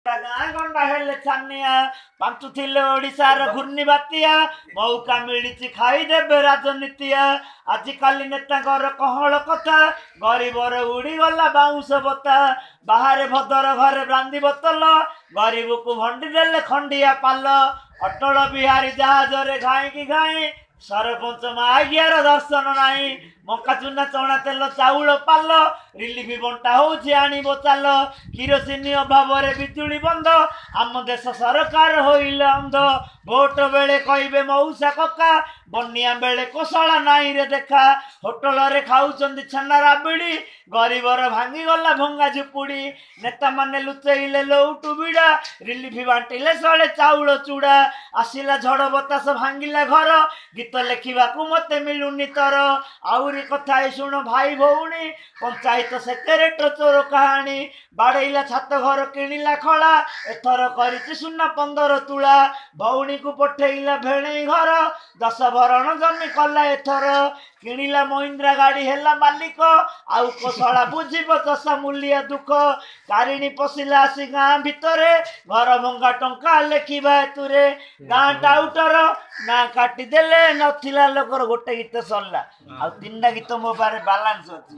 ଗାଁ ଗଣ୍ଡା ହେଲେ ଛାନିଆ, ପାଞ୍ଚୁଥିଲେ ଓଡ଼ିଶାର ଘୂର୍ଣ୍ଣି ବାତିଆ। ମଉକା ମିଳିଛି ଖାଇଦେବେ ରାଜନୀତିଆ। ଆଜିକାଲି ନେତାଙ୍କର କହଳ କଥା, ଗରିବର ଉଡ଼ିଗଲା ବାଉଁଶ ବତା। ବାହାରେ ଭଦର, ଘରେ ବ୍ରାନ୍ଦି ବୋତଲ, ଗରିବକୁ ଭଣ୍ଡି ଦେଲେ ଖଣ୍ଡିଆ ପାଲ। ଅଟଳ ବିହାରୀ ଜାହାଜରେ ଘାଇଁକି ଘାଇଁ, ସରପଞ୍ଚ ମାଗିଆର ଦର୍ଶନ ନାହିଁ। ମକା ଚୁନା ଚଣା ତେଲ ଚାଉଳ ପାଲ, ରିଲିଫ ବଣ୍ଟା ହଉଛି ଆଣିବ ଚାଲ। କିରୋସିନି ଅଭାବରେ ବିଜୁଳି ବନ୍ଦ, ଆମ ଦେଶ ସରକାର ହୋଇଲେ ଅନ୍ଧ। ଭୋଟ ବେଳେ କହିବେ ମଉସା କକା, ବନ୍ୟା ବେଳେ କୋଶଳା ନାଇଁରେ ଦେଖା। ହୋଟେଲରେ ଖାଉଛନ୍ତି ଛେନା ରାବିଡ଼ି, ଗରିବର ଭାଙ୍ଗିଗଲା ଭଙ୍ଗା ଝୁପୁଡ଼ି। ନେତାମାନେ ଲୁଚେଇଲେ ଲଉଟୁ ବିଡ଼ା, ରିଲିଫ ବାଣ୍ଟିଲେ ଶଳେ ଚାଉଳ ଚୁଡ଼ା। ଆସିଲା ଝଡ଼ ବତାସ ଭାଙ୍ଗିଲା ଘର, ଗୀତ ଲେଖିବାକୁ ମତେ ମିଳୁନି ତର। ଆହୁରି କଥା ଶୁଣ ଭାଇ ଭଉଣୀ, ପଞ୍ଚାୟତ ସେକ୍ରେଟର ଚୋର କାହାଣୀ। ବାଡ଼େଇଲା ଛାତ ଘର କିଣିଲା ଖଳା, ଏଥର କରିଛି ସୁନା 15 ତୁଳା। ଭଉଣୀକୁ ପଠେଇଲା ଭେଣେଇ ଘର, 10 ଭରଣ ଜମି କଲା ଏଥର। କିଣିଲା ମହିନ୍ଦ୍ରା ଗାଡ଼ି ହେଲା ମାଲିକ, ଆଉ କୋଶଳା ବୁଝିବ ଚଷା ମୂଲିଆ ଦୁଃଖ। ତାରିଣୀ ପଶିଲା ଆସି ଗାଁ ଭିତରେ, ଘର ଭଙ୍ଗା ଟଙ୍କା ଲେଖିବା ହେତୁରେ। ଗାଁ ଟାଉଟର ନା କାଟିଦେଲେ ନଥିଲା ଲୋକର। ଗୋଟେ ଗୀତ ସରିଲା, ଆଉ 3ଟା ଗୀତ ମୋ ପାଖରେ ବାଲାନ୍ସ ଅଛି।